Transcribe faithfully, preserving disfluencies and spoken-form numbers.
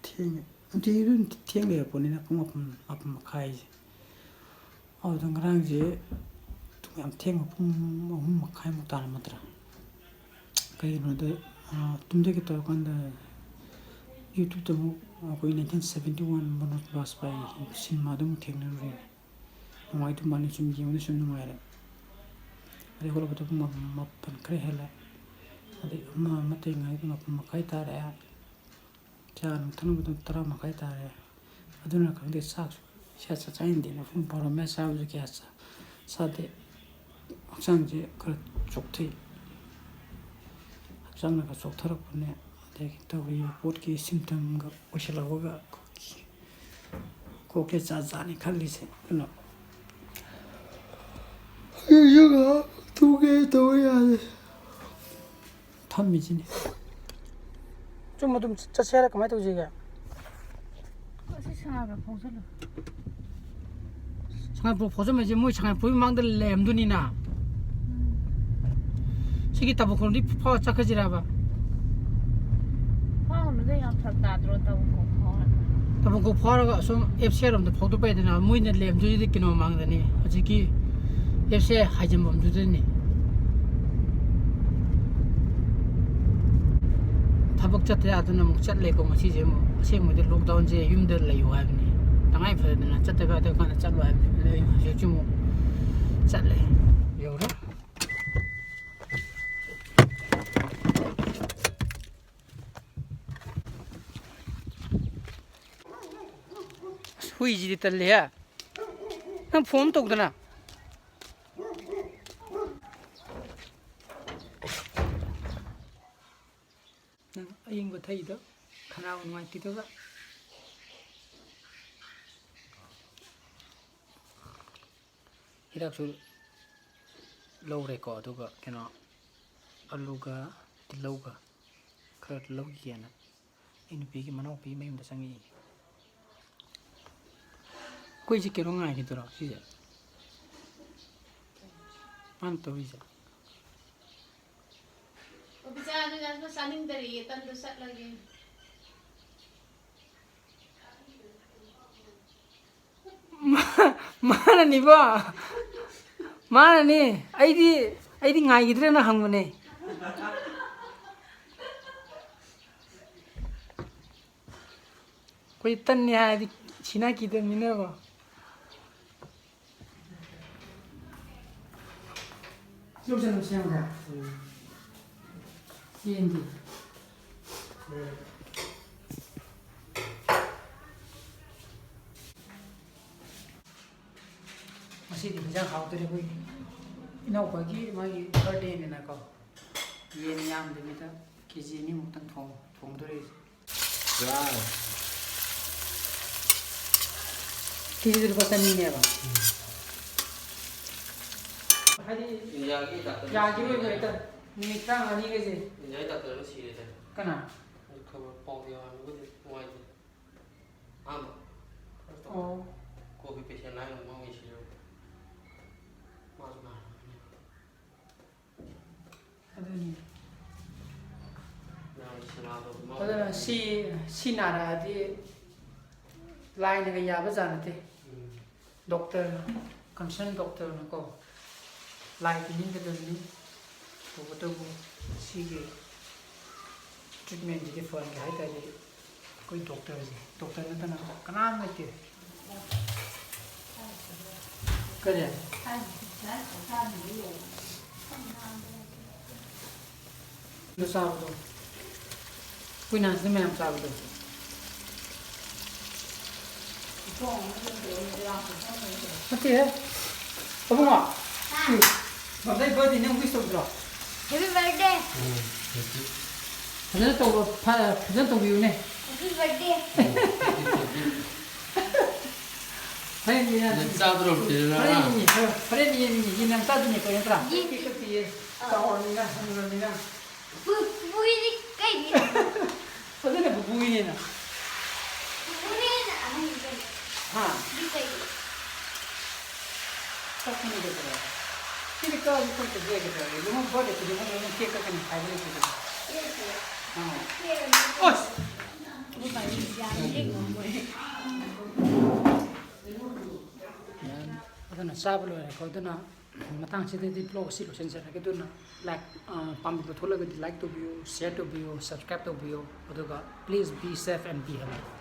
ꯊꯦꯡꯉꯦ꯫ ꯅꯨꯡꯇꯤꯒꯤ ꯑꯗꯨꯝ ꯊꯦꯡ ꯂꯩꯔꯛꯄꯅꯤꯅ ꯄꯨꯡ ꯃꯥꯄꯟ, ꯃꯥꯄꯟ ꯃꯈꯥꯏꯁꯦ꯫ ꯑꯗꯨꯗ ꯉꯔꯥꯡꯁꯦ ꯌꯥꯝ ꯊꯦꯡꯕ, ꯄꯨꯡ ꯑꯍꯨꯝ ꯃꯈꯥꯏꯃꯨꯛ ꯇꯥꯔꯝꯃꯗ꯭ꯔꯥ? ꯀꯩꯒꯤꯅꯣꯗ, ꯑ, ꯇꯨꯝꯖꯒꯦ ꯇꯧꯔꯀꯥꯟꯗ YouTube-ꯇ ꯑꯃꯨꯛ ꯑꯩꯈꯣꯏ nineteen seventy-one ꯃꯅꯣꯖ ꯕꯥꯖꯄꯥꯏ ꯁꯤꯅꯦꯃꯥꯗꯨ ꯑꯃꯨꯛ ꯊꯦꯡꯅꯔꯨꯔꯦ꯫ ꯅꯨꯡꯉꯥꯏꯗꯧ ꯃꯥꯜꯂꯦ, ꯁꯨꯝ ꯌꯦꯡꯕꯗ ꯁꯨꯝ ꯅꯨꯡꯉꯥꯏꯔꯦ꯫ ꯑꯗꯩ ꯍꯧꯒꯠꯂꯛꯄꯗ ꯄꯨꯡ ꯃꯥꯄꯟ, ꯃꯥꯄꯟ ꯈꯔ ꯍꯦꯜꯂꯦ꯫ ꯑꯗꯩ ꯑꯃ, ꯑꯃ ꯑꯇꯩ ꯉꯥꯏꯗ ꯃꯥꯄꯟ ꯃꯈꯥꯏ ꯇꯥꯔꯛꯑꯦ꯫ ꯆꯥ ꯅꯨꯡ ꯊꯛꯅꯕꯗꯣ ꯇꯔꯥ ꯃꯈꯥꯏ ꯇꯥꯔꯦ꯫ ꯑꯗꯨꯅ ꯈꯪꯗꯦ, ꯆꯥꯛꯁꯨ ꯏꯆꯥ ꯆꯥ-, ꯆꯥꯅꯤꯡꯗꯦꯅ ꯄꯨꯡ ꯕꯥꯔꯣ ꯃꯌꯥ ꯆꯥꯕꯁꯨ ꯀꯌꯥ ꯆꯥ-, ꯆꯥꯗꯦ꯫ ꯍꯛꯆꯥꯡꯁꯦ ꯈꯔ ꯆꯣꯛꯊꯩ꯫ ꯍꯛꯆꯥꯡꯅ ꯈꯔ ꯆꯣꯛꯊꯔꯛꯄꯅꯦ꯫ ꯑꯗꯒꯤ ꯇꯧꯔꯤꯕ ꯄꯣꯠꯀꯤ symptom-ꯒ ꯑꯣꯏꯁꯤꯜꯂꯛꯄꯒ ꯀꯣꯛꯁꯦ ꯖꯥꯠ ꯖꯥꯠꯅꯤ ꯈꯜꯂꯤꯁꯦ꯫ ꯑꯗꯨꯅ ꯍꯌꯦꯡꯁꯨ ꯉꯥꯏꯍꯥꯛ ꯇꯨꯝꯒꯦ ꯇꯧꯕ ꯌꯥꯗꯦ꯫ ꯊꯝꯃꯤꯁꯤꯅꯤ꯫ ꯆꯨꯝ ꯑꯗꯨꯝ ꯆꯠꯁꯦ ꯍꯥꯏꯔ ꯀꯃꯥꯏꯅ ꯇꯧꯁꯤꯒꯦ? ꯑꯁꯤ ꯁꯉꯥꯏꯄ꯭ꯔꯧ ꯐꯥꯎꯖꯜꯂꯣ꯫ ꯁꯉꯥꯏꯄ꯭ꯔꯧ ꯐꯥꯎꯖꯟꯕ ꯍꯥꯏꯁꯦ ꯃꯣꯏ ꯁꯉꯥꯏꯄ꯭ꯔꯧꯒꯤ ꯃꯃꯥꯡꯗ ꯂꯩꯔꯝꯗꯣꯏꯅꯤꯅ꯫ ꯎꯝ꯫ ꯁꯤꯒꯤ ꯇꯥꯕꯣꯡꯈꯣꯡꯗꯤ ꯐꯥꯎꯔ ꯆꯠꯈ꯭ꯔꯁꯤꯔꯕ? ꯐꯥꯎꯅꯨꯗ, ꯌꯥꯝ ꯐꯔꯛ ꯇꯥꯗ꯭ꯔꯣ ꯇꯥꯕꯣꯡꯈꯣꯡ ꯐꯥꯎꯔꯒ? ꯇꯥꯕꯣꯡꯈꯣꯡ ꯐꯥꯎꯔꯒ ꯑꯁꯣꯝ F C ꯔꯣꯝꯗ ꯐꯥꯎꯗꯣꯛꯄ ꯌꯥꯏꯗꯅ, ꯃꯣꯏꯅ ꯂꯩꯔꯝꯗꯣꯏꯁꯤꯗꯤ ꯀꯩꯅꯣ ꯃꯃꯥꯡꯗꯅꯤ, ꯍꯧꯖꯤꯛꯀꯤ F C ꯍꯥꯏꯖꯤꯟꯐꯝꯗꯨꯗꯅꯤ꯫ ꯊꯕꯛ ꯆꯠꯇ ꯌꯥꯗꯅ ꯑꯃꯨꯛ ꯆꯠꯂꯦꯀꯣ ꯉꯁꯤꯁꯦ ꯑꯃꯨꯛ꯫ ꯑꯁꯦꯡꯕꯗꯤ lockdown-ꯁꯦ ꯌꯨꯝꯗ ꯂꯩꯌꯨ ꯍꯥꯏꯕꯅꯤ, ꯇꯉꯥꯏ ꯐꯗꯅ ꯆꯠꯇꯕ ꯌꯥꯗꯕ ꯀꯥꯟꯗ ꯆꯠꯂꯣ ꯍꯥꯏꯕꯅꯤ꯫ ꯑꯗꯨ ꯑꯩ ꯍꯧꯖꯤꯛꯁꯨ ꯑꯃꯨꯛ ꯆꯠꯂꯦ꯫ ꯌꯧꯔꯦ꯫ ꯑꯁ, ꯍꯨꯏꯁꯤꯗꯤ ꯇꯜꯂꯦꯍꯦ꯫ ꯅꯪ phone ꯇꯧꯗꯅ꯫ ꯅꯪ ꯑꯌꯤꯡꯕ ꯊꯛꯏꯗꯣ ꯈꯅꯥꯎ ꯅꯨꯡꯉꯥꯏꯇꯦꯗꯨꯒ꯫ ꯍꯤꯗꯥꯛꯁꯨ ꯂꯧꯔꯦꯀꯣ, ꯑꯗꯨꯒ ꯀꯩꯅꯣ, ꯑꯂꯨꯒ ꯇꯤꯜꯍꯧꯒ ꯈꯔ ꯂꯧꯈꯤꯒꯦꯅ ꯑꯩ ꯅꯨꯄꯤꯒꯤ ꯃꯅꯥꯎꯄꯤ ꯃꯌꯨꯝꯗ ꯆꯪꯉꯛꯏ꯫ ꯑꯩꯈꯣꯏꯁꯦ ꯀꯩꯅꯣ ꯉꯥꯏꯈꯤꯗꯣꯏꯔꯣ ꯁꯤꯁꯦ? ꯃꯥꯅ ꯇꯧꯔꯤꯁꯦ꯫ ꯑꯣ, ꯄꯤꯖꯥ, ꯑꯗꯨꯗꯤ ꯑꯝꯇ ꯆꯥꯅꯤꯡꯗꯔꯤꯌꯦ, ꯇꯟꯗꯣ ꯆꯠꯂꯒꯦ꯫ ꯃꯥ-, ꯃꯥꯅꯅꯤꯕꯣ꯫ ꯃꯥꯅꯅꯤ꯫ ꯑꯩꯗꯤ, ꯑꯩꯗꯤ ꯉꯥꯏꯈꯤꯗ꯭ꯔꯦꯅ ꯍꯪꯕꯅꯦ꯫ ꯑꯩꯈꯣꯏ ꯇꯟꯅꯤ ꯍꯥꯏꯔꯗꯤ ꯁꯤꯅ ꯀꯤꯗꯕꯅꯤꯅꯀꯣ꯫ ꯌꯣꯛꯁꯅꯨ ꯁꯦꯝꯒꯦ꯫ ꯌꯦꯟꯗꯤ꯫ ꯉꯁꯤꯗꯤ ꯍꯤꯟꯖꯥꯡ ꯍꯥꯎꯗꯣꯔꯦ ꯑꯩꯈꯣꯏꯒꯤ ꯏꯅꯥꯎꯄꯥꯒꯤ ꯃꯥꯒꯤ ꯕꯥꯔꯗꯦꯅꯤꯅꯀꯣ꯫ ꯌꯦꯟ ꯌꯥꯝꯗꯕꯤꯗ ꯀꯦ ꯖꯤ ꯑꯅꯤꯃꯨꯛꯇꯪ ꯊꯣꯡ-, ꯊꯣꯡꯗꯣꯔꯦ꯫ ꯋꯥꯎ꯫ ꯀꯦ ꯖꯤꯗ ꯂꯨꯄꯥ ꯆꯅꯤꯅꯦꯕ꯫ ꯍꯥꯏꯗꯤ ꯏꯟꯗꯤꯌꯥꯒꯤ ꯗꯥꯛꯇꯔ ꯌꯥꯒꯤꯔꯣꯏꯕ ꯁꯤꯔꯦ꯫ ꯍꯦꯛꯇ ꯅꯨꯃꯤꯠ ꯇꯔꯥꯃꯉꯥꯅꯤꯒꯁꯦ꯫ ꯏꯟꯗꯤꯌꯥꯒꯤ ꯗꯥꯛꯇꯔ ꯑꯃ ꯁꯤꯔꯦꯗꯥꯏ? ꯀꯅꯥ? ꯈꯕꯔ ꯄꯥꯎꯗ ꯌꯥꯎꯔꯝꯃꯤ, ꯑꯩꯈꯣꯏꯗꯤ ꯅꯨꯡꯉꯥꯏꯇꯦ꯫ ꯑꯍꯥꯟꯕ꯫ ꯑꯣ꯫ ꯀꯣꯚꯤꯗ ꯄꯦꯁꯦꯟ ꯍꯥꯏꯅ ꯑꯃ ꯑꯣꯏꯅ ꯁꯤꯔꯦ꯫ ꯃꯥꯁꯨ ꯅꯥꯔꯝꯃꯅꯤ꯫ ꯑꯗꯨꯅꯤ꯫ ꯃꯌꯥꯝꯒꯤ ꯁꯦꯕꯥ ꯇꯧꯕ ꯃꯥ ꯑꯗꯨꯅ ꯑꯣꯏꯅ ꯁꯤ, ꯁꯤ ꯅꯥꯔꯛꯑꯗꯤ ꯂꯥꯏꯅꯒ ꯌꯥꯕ ꯖꯥꯠ ꯅꯠꯇꯦ꯫ ꯎꯝ꯫ ꯗꯣꯛꯇꯔꯅ, ꯀꯟꯁꯔꯟ ꯗꯣꯛꯇꯔꯅꯀꯣ, ꯂꯥꯏ ꯄꯤꯅꯤꯡꯒꯗꯕꯅꯤ꯫ ꯇꯧꯕꯇꯕꯨ ꯁꯤꯒꯤ ꯇ꯭ꯔꯤꯠꯃꯦꯟꯁꯤꯗꯤ ꯐꯍꯟꯒꯦ ꯍꯥꯏ ꯇꯥꯔꯗꯤ ꯑꯩꯈꯣꯏ ꯗꯣꯛꯇꯔꯁꯦ, ꯗꯣꯛꯇꯔ ꯅꯠꯇꯅ ꯀꯅꯥꯝ ꯂꯩꯇꯦ꯫ ꯀꯔꯤ? ꯑꯗꯨ ꯆꯥꯕꯗꯣ꯫ ꯑꯩꯈꯣꯏ ꯅꯍꯥꯟ ꯁꯤꯗ ꯃꯌꯥꯝ ꯆꯥꯕꯗꯣ꯫ ꯅꯠꯇꯦꯍꯦ꯫ ꯑꯕꯨꯡꯉꯣ꯫ ꯎꯝ꯫ ꯃꯝꯗꯩ ꯕꯥꯔꯗꯦ ꯅꯪ ꯋꯤꯁ ꯇꯧꯗ꯭ꯔꯣ? Happy birthday. ꯐꯖꯅ ꯇꯧꯕ, ꯐ-, ꯐꯖꯅ ꯇꯧꯕꯤꯌꯨꯅꯦ꯫ Happy birthday. ꯍꯣꯔꯦꯟꯅꯤ ꯅꯪ ꯆꯥꯗ꯭ꯔꯣ, ꯄꯤꯔꯦꯅ? ꯍꯣꯔꯦꯟꯅꯤ, ꯍꯣꯔꯦꯟꯅꯤ ꯌꯦꯟ, ꯌꯦꯟ ꯌꯥꯝ ꯆꯥꯗꯣꯏꯅꯦꯀꯣ, ꯅꯠꯇ꯭ꯔꯥ? ꯌꯦꯟ꯫ ꯀꯦꯛ ꯀꯛꯇꯤ ꯌꯦꯟ꯫ ꯆꯥꯎꯔꯕꯅꯤꯅ, ꯍꯅꯨꯔꯕꯅꯤꯅ꯫ ꯄꯨ-, ꯄꯨꯄꯨꯒꯤꯗꯤ ꯀꯩꯒꯤ? ꯑꯗꯨꯅ ꯄꯨꯄꯨꯒꯤꯅꯤꯅ꯫ ꯄꯨꯄꯨꯅ ꯍꯦꯟꯅ ꯑꯍꯟꯅꯤ ꯀꯩꯅꯣ꯫ ꯍꯥ? ꯑꯗꯨ ꯀꯩꯒꯤ? ꯀꯛꯄꯅꯤ ꯀꯩꯗꯧꯔꯒꯦ? ꯁꯤꯗꯤ ꯀꯛꯑꯁꯨ ꯀꯛꯇ꯭ꯔꯁꯨ ꯌꯥꯏ ꯀꯩꯗꯧꯔꯒꯦ? ꯂꯨꯍꯣꯡ ꯕꯥꯔꯗꯦ ꯈꯨꯗꯤꯡꯃꯛ ꯂꯣꯏꯅꯃꯛ ꯀꯦꯛ ꯀꯛꯀꯅꯤ ꯍꯥꯏꯕ ꯂꯩꯇꯦꯗꯅ꯫ ꯀꯦꯛꯁꯦ꯫ ꯑꯥ꯫ ꯀꯦꯛ ꯑꯃ ꯑꯁ! ꯑꯗꯨ ꯃꯥꯏꯅ ꯌꯥꯝ ꯂꯦꯡ ꯉꯝꯃꯣꯏ꯫ ꯑꯗꯨꯅ ꯆꯥꯕ ꯂꯣꯏꯔꯦꯀꯣ꯫ ꯑꯗꯨꯅ ꯃꯇꯥꯡꯁꯤꯗꯗꯤ vlog ꯑꯁꯤ ꯂꯣꯏꯁꯤꯟꯖꯔꯒꯦ꯫ ꯑꯗꯨꯅ like, ꯑ, ꯄꯥꯝꯕꯤꯕ ꯊꯣꯛꯂꯒꯗꯤ like ꯇꯧꯕꯤꯌꯨ, share ꯇꯧꯕꯤꯌꯨ, subscribe ꯇꯧꯕꯤꯌꯨ꯫ ꯑꯗꯨꯒ please be safe and be healthy꯫